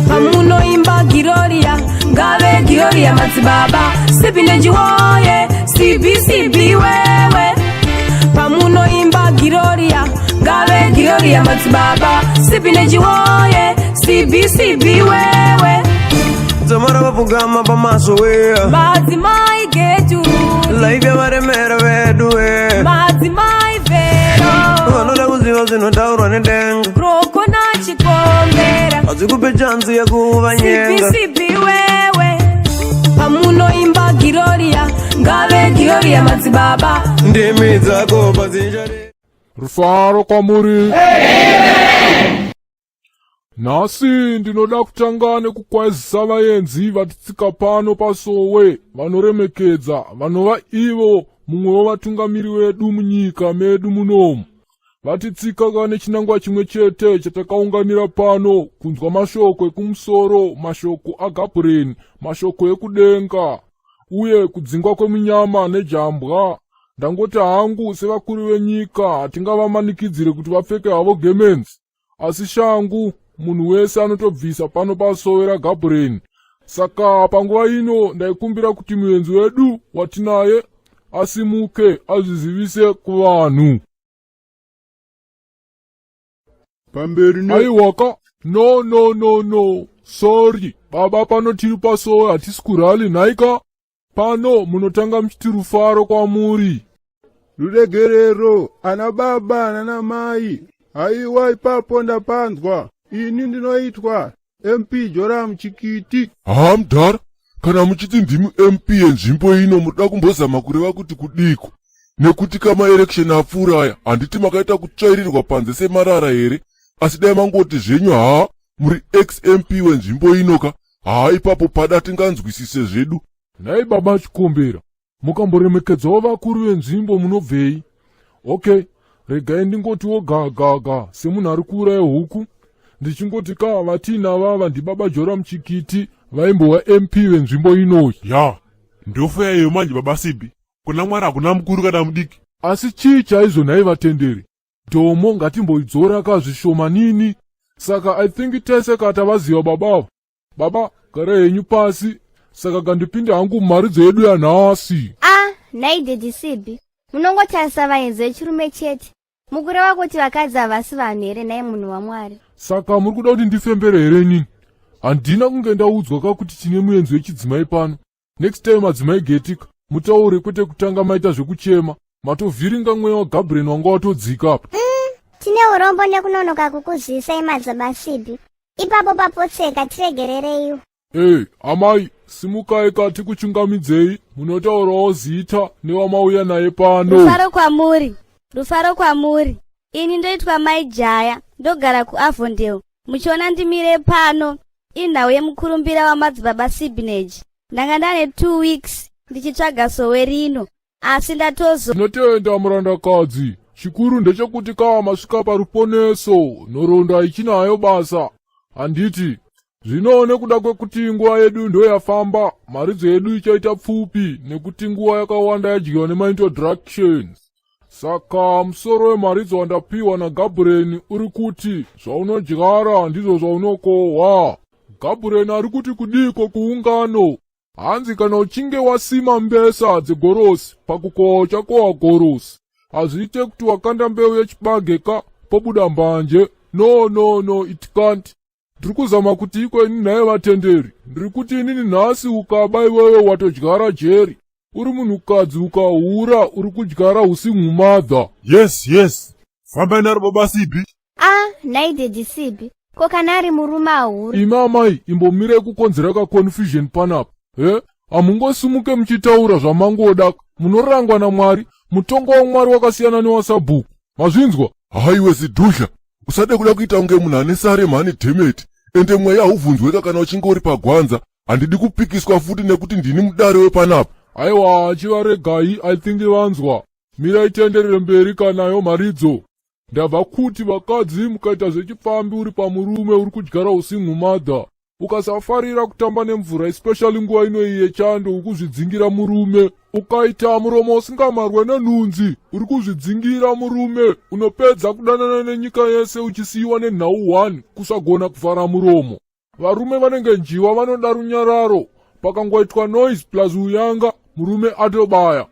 Pamunoimba Giroria, ngave Giroria madzibaba Sipineji woye, sibi sibi wewe. Pamunoimba Giroria, ngave Giroria madzibaba Sipineji woye, sibi sibi wewe. Dzamara vapfugama pamaso we. Madzimai getu. Life yavaremera vedu we. Madzimai vero. Vanoda kuziva zvinotaurwa nedenga. Roko nachikombera. Hadzikupe chanzi yekuvanyenga. Sipi sipi wewe. Pamunoimba Giroria, ngave Giroria madzibaba. Ndimi dzako padzinjare. Rufaro kwamuri. Nhasi ndinoda kutanga nekukwazisa vaenzi vatitsika pano pasowe vanoremekedza vanova ivo mumwe wevatungamiri wedu munyika medu munomu. Vatitsika ka nechinangwa chimwe chete chatakaunganira pano kunzwa mashoko ekumusoro, mashoko aGabhureni, mashoko ekudenga uye kudzingwa kwemunyama nejambwa. Ndangoti hangu sevakuru venyika hatingavamanikidzire kuti vapfeke havo gemenzi, asi shangu munhu wese anotobvisa pano pasowe raGabhureni. Saka panguva ino ndaikumbira kuti muenzi wedu watinaye asimuke azvizivise kuvanhu. Pamberi ne. Aiwaka, no no no no, sorry baba, pano tiri pasowe, hatisi kurally nhaika. Pano munotanga muchiti rufaro kwamuri. Ruregerero ana baba nana mai. Haiwa, ipapo ndapanzwa. Ini ndinoitwa MP Joram Chikiti. Haa mudhara, kana muchiti ndimi MP yenzvimbo ino, munoda kumbozama kureva kuti kudiko? Nekuti kamaelection apfuura aya, handiti makaita kutsvairirwa panze semarara here? Asi dai mangoti zvenyu haa muri ex MP wenzvimbo ino ka, haa ipapo pada tinganzwisise zvedu. Nhai baba Chikombera, mukamboremekedzawo vakuru venzvimbo munobvei? Okay, regai ndingotiwo gagaga semunhu ari kuuraya huku, ndichingoti ka vatiinavava ndibaba Joram Chikiti, vaimbova MP venzvimbo inoyi. Ya, ndofa yayo manje baba Sibi. Kuna Mwari hakuna mukuru kana mudiki. Asi chii chaizvo nhai vatenderi? Dhomo ngatimboidzora ka zvishoma nini. Saka I think tese ka tavaziva babavo. Baba, garai henyu pasi. Saka kandipinde hangu mumaridzo yedu yanhasi. A nhai Daddy Sibi, munongotarisa vaenzi vechirume chete. Mukureva kuti vakadzi havasi vanhu here nhai munhu waMwari? Saka muri kuda kuti ndifembere here inini? Handina kunge ndaudzwa ka kuti tine muenzi wechidzimai pano. Next time madzimai getika mutaure, kwete kutanga maita zvekuchema. Matovhiringa mweya waGabriel wanga watodzika apa. Tine urombo nekunonoka kukuzvisai madzibaba Sibi. Ipapo papotseka, tiregerereiwo. Ei amai, simukai ka tikuchingamidzei. Munotaurawo zita newamauya naye pano. Rufaro kwamuri, rufaro kwamuri. Ini ndoitwa Mai Jaya, ndogara kuAvondale. Muchiona ndimire pano, inhau yemukurumbira wamadzibaba Sibinage. Ndanga ndane 2 weeks ndichitsvaga sowe rino, asi ndatozo. Tinotenda murandakadzi. Chikuru ndechekuti ka masvika paruponeso, nhoroondo haichinayo basa, handiti? Zvino nekuda kwekuti nguva yedu ndo yafamba, mharidzo yedu ichaita pfupi nekuti nguva yakawanda yadyiwa nemaintroductions. Saka musoro wemharidzo wandapiwa naGabhureni uri kuti zvaunodyara ndizvo zvaunokohwa. Gabhureni ari kuti kudiko kuungano? Hanzi kana uchinge wasima mbesa dzegorosi, pakukohwa uchakohwa gorosi. Hazviite kuti wakanda mbeu yechibage ka pobuda mbanje. No no no, it can't. Ndiri kuzama kuti iko ini nhaye vatenderi, ndiri kuti inini nhasi ukaba iwewe watodyara jeri. Uri munhukadzi ukahura uri kudyara usingle mother. Yes, fambai naro baba Sibi. A nhai Daddy Sibi, ko kana ari murume ahura? Imi amai, imbomirai kukonzera kaconfusion panapa. He, hamungosimuke muchitaura zvamangoda, munorangwa naMwari. Mutongo waMwari wakasiyana newasabhuku, mazvinzwa? Haiwe zidhudla, usade kuda kuita kunge munhu ane sare mhani, dhemeti. Ende mweya haubvunzweka kana uchinge uri pagwanza. Handidi kupikiswa futi nekuti ndini mudare wepanapa. Aiwa, chivaregai, I think vanzwa. Mirai tienderere mberi kanayo mharidzo. Ndabva kuti vakadzi mukaita zvechipfambi uri pamurume uri kudyara usingle mother. Ukasafarira kutamba nemvura especially nguva ino iyi yechando uri kuzvidzingira murume. Ukaita muromo usingamarwe nenhunzi uri kuzvidzingira murume. Unopedza kudanana nenyika yese uchisiyiwa nenhau 1 kusagona kuvhara muromo. Varume vanenge njiwa vanoda runyararo. Pakangoitwa noise plus uyanga murume atobaya.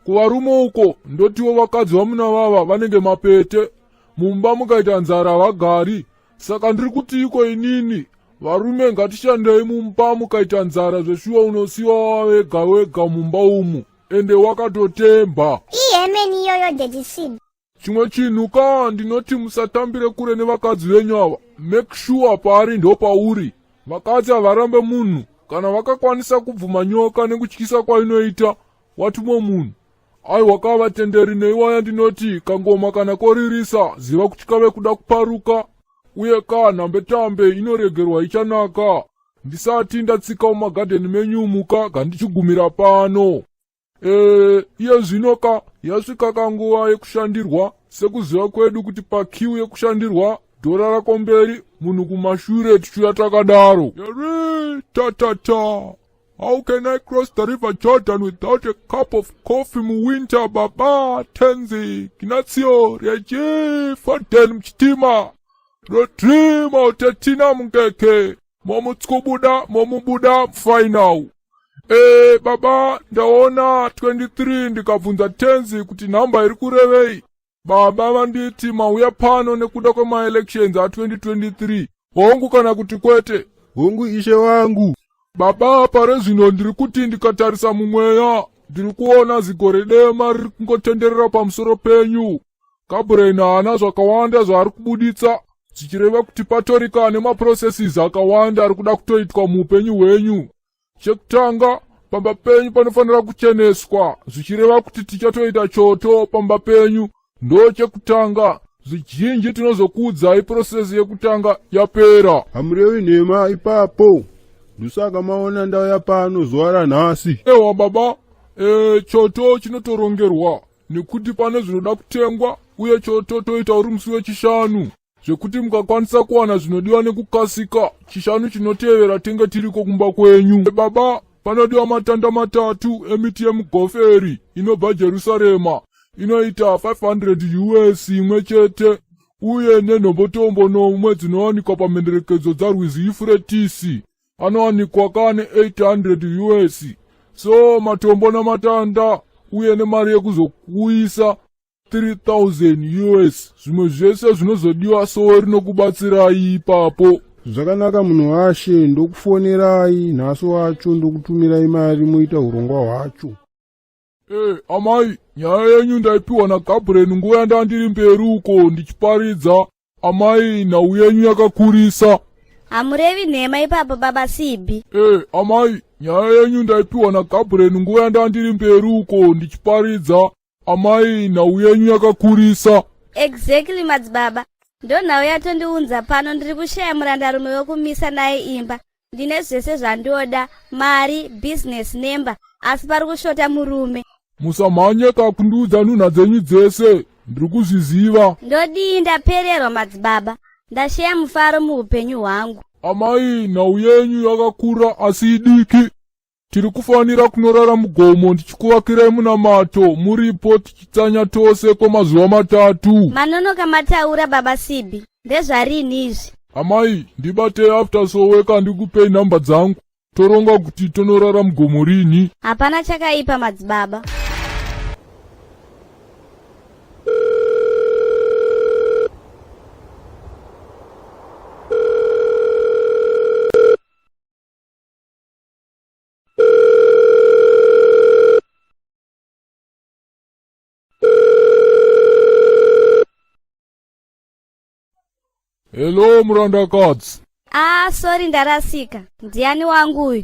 Kuvarume uko ndotiwo vakadzi vamuna vava vanenge mapete. Mumba mukaita nzara havagari. Saka ndiri kutiiko inini? Varume ngatishandei mumba mukaita nzara zveshuwa unosiwa wavega wega mumba umu ende wakatotemba. Ihemeni iyoyo Daddy Sid. Chimwe chinhu ka ndinoti musatambire kure nevakadzi venyu ava. Make sure paari ndopauri. Vakadzi havarambe munhu kana vakakwanisa kubvuma nyoka nekutyisa kwainoita watumwe munhu. Aiwa ka vatenderi neiwaya ndinoti kangoma kana koririsa ziva kuti kave kuda kuparuka uye ka nhambetambe inoregerwa ichanaka. Ndisati ndatsika mumagadheni menyu muka gandichigumira pano. E, iye zvino ka yasvika kanguva yekushandirwa sekuziva kwedu kuti pakiu yekushandirwa dhora rako mberi munhu kumashure tichiuya takadaro. Yeri tatata. How can I cross the river Jordan without a cup of coffee muwinter baba Tenzi Ignacio Reji Foden Mchitima Rodrimo Tetina Mungeke Momutsukubuda Momubuda Final. Eh baba ndaona 23 ndikabvunza Tenzi kuti nhamba iri kurevei. Baba vanditi mauya pano nekuda kwemaelections a2023. Hongu kana kuti kwete? Hongu ishe wangu. Baba pare zvino ndiri kuti ndikatarisa mumweya ndiri kuona zigore dema riri kungotenderera pamusoro penyu. Gabriel haana zvakawanda zvaari kubuditsa zvichireva kuti patorika nemaprocesses akawanda ari kuda kutoitwa muupenyu hwenyu. Chekutanga, pamba penyu panofanira kucheneswa, zvichireva kuti tichatoita choto pamba penyu. Ndo chekutanga, zvizhinji tinozokuudzai prosesi yekutanga yapera. Hamurevi nhema ipapo. Ndosaka maona ndauya pano zuva ranhasi. Ewa baba, e, choto chinotorongerwa nekuti pane zvinoda kutengwa uye choto toita uri musi wechishanu. Zvekuti mukakwanisa kuwana zvinodiwa nekukasika, chishanu chinotevera tenge tiriko kumba kwenyu. Baba, panodiwa matanda matatu emiti yemugoferi inobva Jerusarema inoita 500 US imwe chete uye nenhombotombo nomwe dzinowanikwa pamhenderekedzo dzarwizi Yufuretisi anowanikwa kane 800 US. So matombo namatanda uye nemari yekuzokuisa 3000 US. Zvimwe zvese zvinozodiwa sowe rinokubatsirai ipapo. Zvakanaka munhu washe, ndokufonerai nhasi wacho ndokutumirai mari moita urongwa hwacho. Eh, amai, nyaya yenyu ndaipiwa naGabriel nguva yandandiri mberi uko ndichiparidza. Amai, nhau yenyu yakakurisa. Hamurevi nhema ipapo baba Sibi. Eh, amai, nyaya yenyu ndaipiwa naGabriel nguva yandandiri mberi uko ndichiparidza. Amai, nhau yenyu yakakurisa. Exactly madzibaba. Ndonhau yatondiunza pano ndiri kushaya murandarume wekumisa naye imba. Ndine zvese zvandoda, mari, business nemba, asi pari kushota murume. Musamhanye ka kundiudza nhunha dzenyu dzese, ndiri kuzviziva. Ndodii ndapererwa madzibaba. Ndasheya mufaro muupenyu hwangu. Amai, nhau yenyu yakakura asi idiki. Tiri kufanira kunorara mugomo ndichikuvakirai munamato muripo tichitsanya tose kwemazuva matatu. Manonoka mataura baba Sibi. Ndezvarini izvi? Amai, ndibatei after soweka ndikupei nhamba dzangu. Toronga kuti tonorara mugomo rini. Hapana chakaipa madzibaba. Hello murandakadzi. Ah, sorry ndarasika. Ndiani wangu uyu?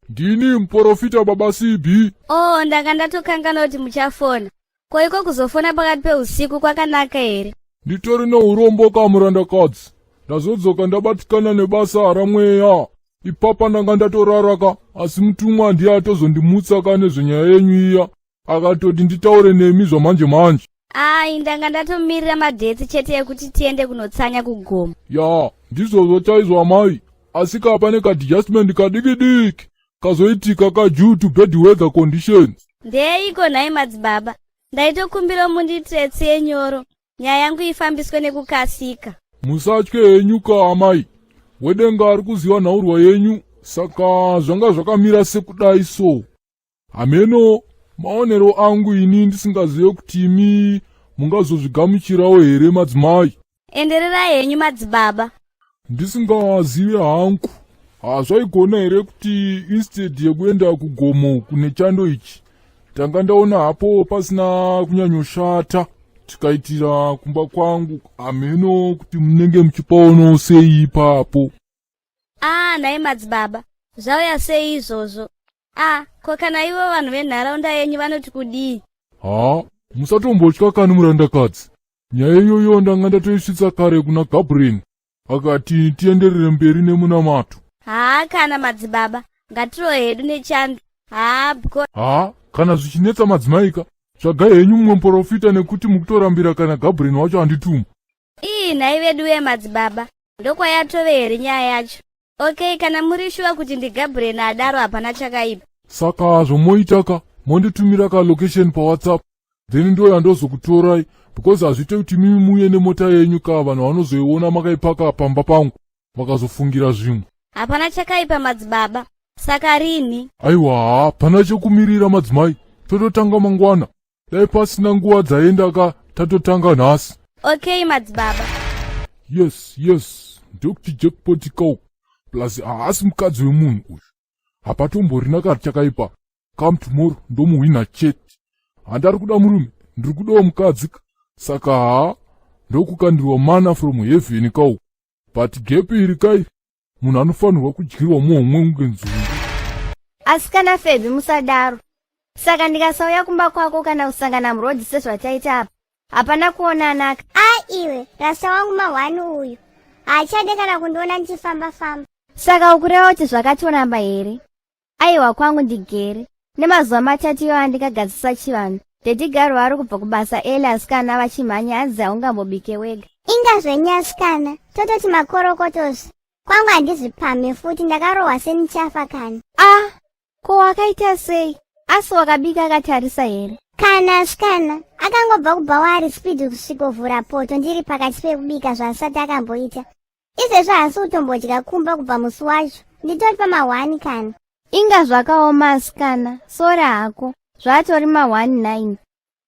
Ndini muporofita baba CB. Oh, ndanga ndatokanganwa kuti muchafona. Ko iko kuzofona pakati peusiku kwakanaka here? Nditori neurombo ka murandakadzi. Ndazodzoka ndabatikana nebasa ramweya. Ipapa ndanga ndatorara ka, asi mutumwa ndiye atozondimutsa ka nezvenyaya yenyu iya. Akatoti nditaure nemi zvamanje manje. Ai, ndanga ndatomirira madhetsi chete ekuti tiende kunotsanya kugomo. Ya, ndizvozvo chaizvo amai. Asi ka pane kaadjustment kadiki-diki kazoitika ka due to bad weather conditions. Ndeyeiko nhai madzibaba? Ndaitokumbira mundiitire tsiye nyoro, nyaya yangu ifambiswe nekukasika. Musatye henyu ka amai. Wedenga ari kuziva nhaurwa yenyu, saka zvanga zvakamira sekudai so. Hameno maonero angu ini ndisingazive kuti imi mungazozvigamuchirawo here madzimai. Endererai henyu madzibaba. Ndisingazive hangu. Hazvaigona here kuti instead yekuenda kugomo kune chando ichi tanga ndaona hapo pasina kunyanyoshata tikaitira kumba kwangu hameno kuti munenge muchipaonawo sei ipapo. Ah, nhai madzibaba, zvauya sei izvozvo? Ah, ko kana ivo vanhu venharaunda yenyu vanoti kudii? Ha, musatombotya kani murandakadzi. Nyaya iyoyo ndanga ndatoisvitsa kare kuna Gabriel akati tienderere mberi nemunamato. Haa kana madzibaba, ngatirove hedu nechando. Haa bko. Haa, kana zvichinetsa madzimaika, tsvagai henyu mumwe muporofita nekuti mukutorambira kana Gabriel wacho andituma. Ii nhai veduwe madzibaba, ndokwayatove here nyaya yacho? Okay, kana muri shuwa kuti ndiGabriel adaro hapana chakaipa. Saka zvomoita ka, monditumira ka location paWhatsApp, then ndoya ndozokutorai because hazviite kuti mimi muuye nemota yenyu ka vanhu vanozoiona makaipaka pamba pangu vakazofungira zvimwe. Hapana chakaipa madzibaba. Saka rini? Aiwa hapana chekumirira madzimai, tototanga mangwana. Dai pasina nguva dzaenda ka tatotanga nhasi. Okay madzibaba. Yes, yes, ndokuti jackpot kau. Plus haasi mukadzi wemunhu uyu. Hapatomborina kari chakaipa. Come tomorrow ndomuhwina chete. Handari kuda murume, ndiri kudawo mukadzi. Saka haa ndokukandirwa mana from heaven kau. But gap iri kai munhu anofanirwa kudyirwa muhomwe kunge nzungu. Asikana Febhi musadaro. Saka ndikasauya kumba kwako kana kusangana muroad sezvataita apa hapana kuonanaka. A iwe, rasta wangu mahwani uyu. Haachade kana kundiona ndichifamba famba. Saka ukureva kuti zvakatoramba here? Aiwa kwangu ndigere. Nemazuva matatu iwayo andikagadzisa chivanhu. Daddy Garo ari kubva kubasa early asikana vachimhanya hanzi haungambobike wega. Inga zvenyu asikana, tototi makorokotozve. Kwangu handizvipamhe futi ndakarohwa senichafa kani. Ah, ko wakaita sei? Asi wakabika akatarisa here? Kana asikana, akangobva kubhawa ari speed kusvikovhura poto ndiri pakati pekubika zvaasati akamboita. Izvezvi haasi kutombodya kumba kubva musi wacho, nditori pamahwani kani. Inga zvakaoma asikana, sori hako, zvatori ma1 9.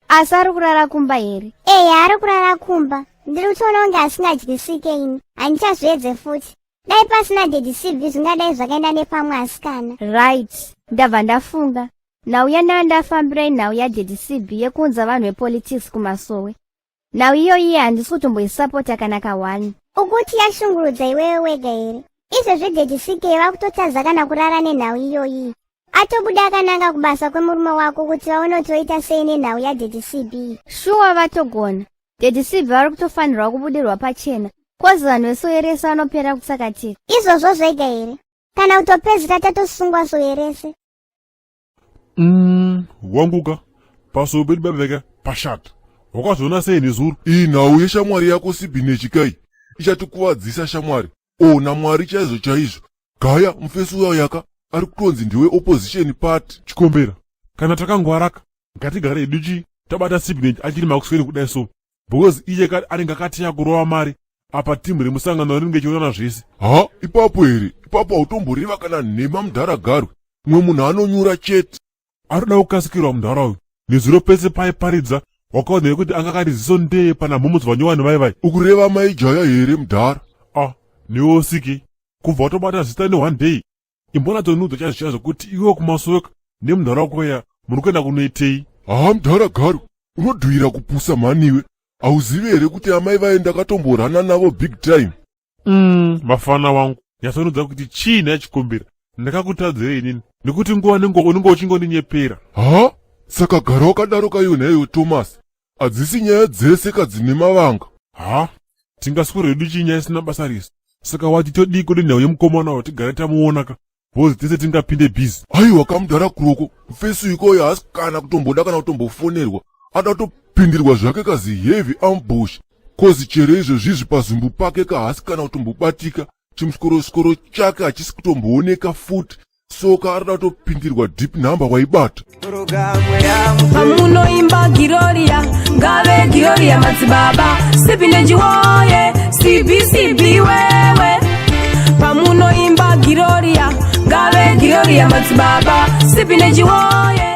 Asi ari kurara kumba here? Eya ari kurara kumba, ndiri kutoona kunge asingadyisike ini, handichazviedze futi. Dai pasina Daddy Sibhi zvingadai zvakaenda nepamwe asikana. Right, ndabva ndafunga. Nhau yandanga ndafambira inhau yaDaddy Sibhi yekuunza vanhu vepolitics kumasowe. Nhau iyoyi handisi kutomboisapota kana ka1. Ukuti yashungurudza iwewe wega here? Izvezvi Daddy CK vakutotadza kana kurara nenhau iyoyi. Atobuda akananga kubasa kwemurume wako kuti vaone kuti voita sei nenhau yaDaddy CB. Shuwa vatogona. Daddy CB vari kutofanirwa kubudirwa pachena. Kozi vanhu vesowe rese vanopera kutsakatika. Izvozvo zvega here? Kana kutopedzera tatosungwa sowe rese. Wanguka pasowe pedu babeka pashata wakazoona sei nezuro? Iyi nhau yeshamwari yako Sibhinechi kai ichatikuvadzisa shamwari. O naMwari chaizvo chaizvo. Gaya mufesi uya yaka ari kutonzi ndiwe opposition party. Chikombera kana takangwaraka ngatigare hedu chi tabata Sibhinechi achiri makuseni kudai so because iye anenge akatiya kurova mari apa timu remusangano rinenge chionana zvese. Ha ipapo here ipapo hautomboreva kana nhema mudhara Garwe. Mumwe munhu anonyura chete. Arikuda kukasikirwa mudhara uyu. Nezuro pese paiparidza wakaona here kuti anga akati ziso ndeye pana mhomhodzo vanyowani vai vai. Ukureva mai Jaya here mudhara? Ah newe usiki kubva watobata zita ne one day imbonatsonudzwa chaizvo chaizvo kuti iwe kumasoka nemudhara wako ya muri kuenda kunoitei? Ha mudhara Garwe unodhuira kupusa mhaniwe. Hauzivi here kuti amai vaye ndakatomborana navo big time? Mafana wangu nyatsonudza kuti chii nhai Chikombera ndakakutadzirei inini nekuti nguva nenguva unenge uchingondinyepera. Ha saka gara wakadaro kaiwe nhaiwe Thomas. Hadzisi nyaya dzese kadzine mavanga. Ha tingaswero hedu chii nyaya isina basa rese. Saka wati todii kodi nhau yemukomana uyo tigare tamuona ka bhozi tese tingapinde busy. Aiwa kamudhara Kroko mfesi ikoyo haasi kana kutomboda kana kutombofonerwa ada kutopindirwa zvake kazi heavy ambush kozi chero izvozvizvi pazumbu pake ka haasi kana kutombobatika. Chimusikorosoro chake hachisi kutombooneka futi. Soka arida kutopindirwa deep number waibata. Pamunoimba Giroria, ngave Giroria madzibaba Sipineji woye, CBCB wewe. Pamunoimba Giroria, ngave Giroria madzibaba Sipineji woye.